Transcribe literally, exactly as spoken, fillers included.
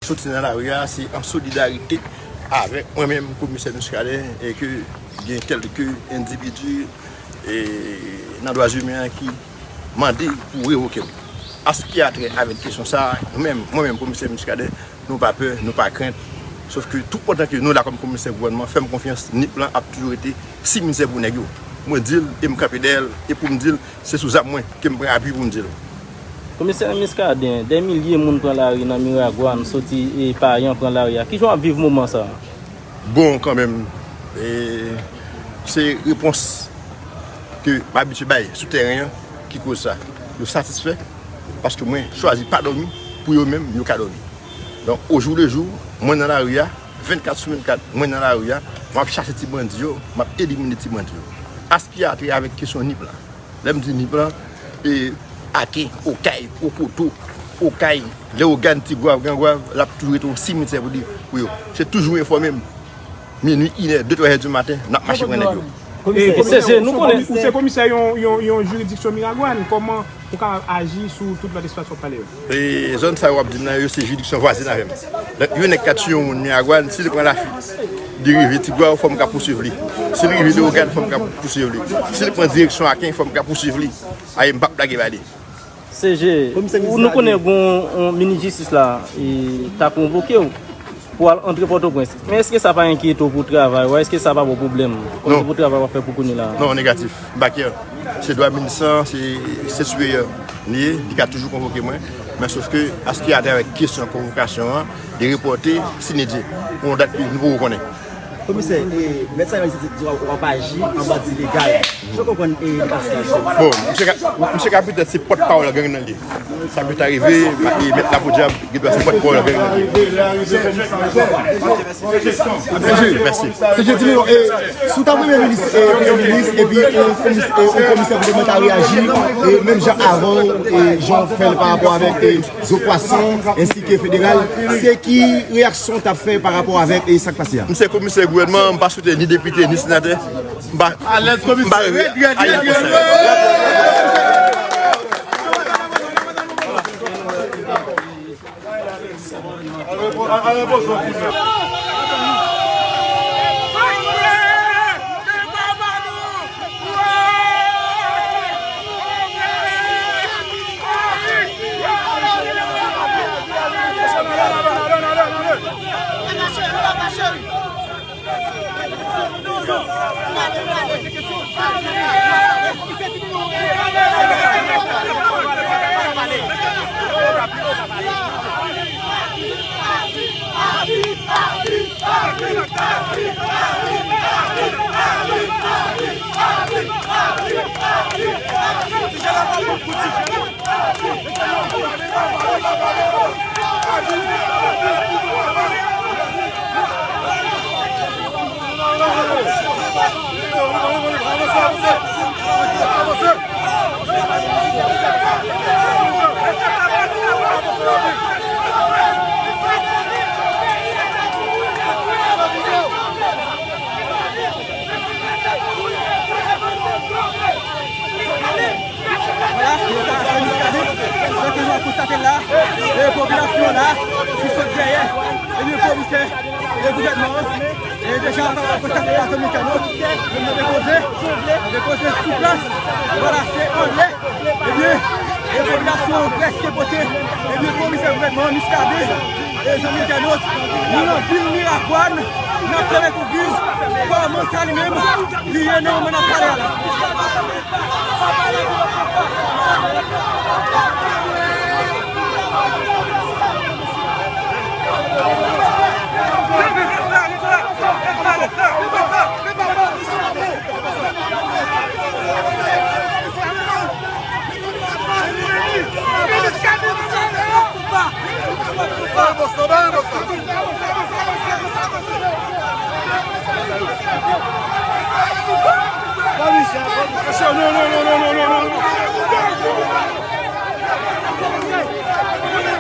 Soti nan lari a, se an solidarite avèk mwen menm, komisè Muscadin, e ke gen kèlke endividi e nan dwa imen an ki mande pou revoke m. An sa ki a trè avèk kesyon sa a, nou menm, mwen menm, komisè Muscadin, nou pa pè, nou pa krent. Sof ke toupandan ke nou la kòm komisè gouvènman, fè m konfyans, nip lan ap toujou rete simitè pou nèg yo. Mwen di l, e m kanpe dèyè l, e pou m di l, se sou zam mwen ke m pran apui pou m di l. Komisè Muscadin, dè milye moun pran lari nan Miragwàn, soti e Payan pran lari a. Kijan w ap viv moman sa a? Bon, kanmenm, e, se repons ke m abitye bay sou tèren an ki koz sa. Yo satisfè paske mwen chwazi pa dòmi pou yo menm, yo ka dòmi. Donk, au jour le jour, mwen nan lari a, vennkat sou vennkat, mwen nan lari a, m ap chache ti bandi yo, m ap elimine ti bandi yo. An sa ki a trè avèk kesyon nip lan. Lè m di nip lan, e, Aken, Okay, Okoto, Okay, Leyogàn, Tigwav, Grangwav, l ap toujou rete yon simitè pou li, pou yo. Se toujou enfòme m. Minui, inè, de, twa è di maten, n ap mache pran nèg yo. E, komisè, ou se komi-, ou se komisè yon, yon, yon jiridiksyon Miragwàn, kòman ou ka aji sou tout lòt espas w ap pale yo? E zòn sa yo w ap di m nan, yo se jiridiksyon vwazen avè m. Donk, yon nèg ka tiye yon moun Miragwàn, si li pran Lafit, li rive Tigwav, fò m ka pousuiv li. Si li rive Leyogàn, fò m ka pousuiv li. Si li pran direksyon Aken, fò m ka pousuiv li. Aye, m p ap blage ba li. C G, nou konnen gon yon minis jistis la, e, ta konvoke w pou al antre Pòtoprens. Men èske sa pa enkyete w pou travay ou a? Èske sa pa ba w pwoblèm? Kòm se pou travay w ap fè pou kounye la? Non, negatif. M pa kè. Se dwa minis lan, se, se siperyè li ye, li ka toujou konvoke mwen. Men sof ke, an sa ki a trè avèk kesyon konvokasyon an, li repòte, si Dye vle, pou yon dat ke nou poko konnen. Komisè, e, mèt sa yo di w ap aji an bandi legal. Jan w konprann, e, li pa sou aji. Bon, misye ka, misye ka petèt se pòtpawòl gang nan li ye. Sa pèt arive, e, mèt Lapodyab, gen dwa se pòtpawòl gang nan li ye. Mèsi. Se jodi nou, e, si w ta premye minis, e, premye minis, epi yon komis-, e, yon komisè gouvènman ta reyaji, e, menm jan avan, e, jan w fè l pa rapò avèk, e, Zo Pwason, ensi ke federal, se ki reyaksyon w t ap fè pa rapò avèk, e, sa k pase a? M se komisè gouvènman, m pa swete ni depite, ni senatè. M pa, m pa reve a yon konsèy. Vwala, se sa, se Miskaden. Jan ke nou ap konstate l la, e popilasyon an la, ki sot dèyè, ebyen, komisè, e gouvènman an, e deja, sa w ap konstate la, zanmi entènot, nou depoze, nou depoze sou plas, vwala, se anlè, ebyen, e popilasyon an prèske pote, ebyen, komisè gouvènman an, Miskaden, e zanmi entènot, nou nan vil Miragwàn, n ap fèmen kou griz, kòman sa li menm, li ye nan moman n ap pale a la.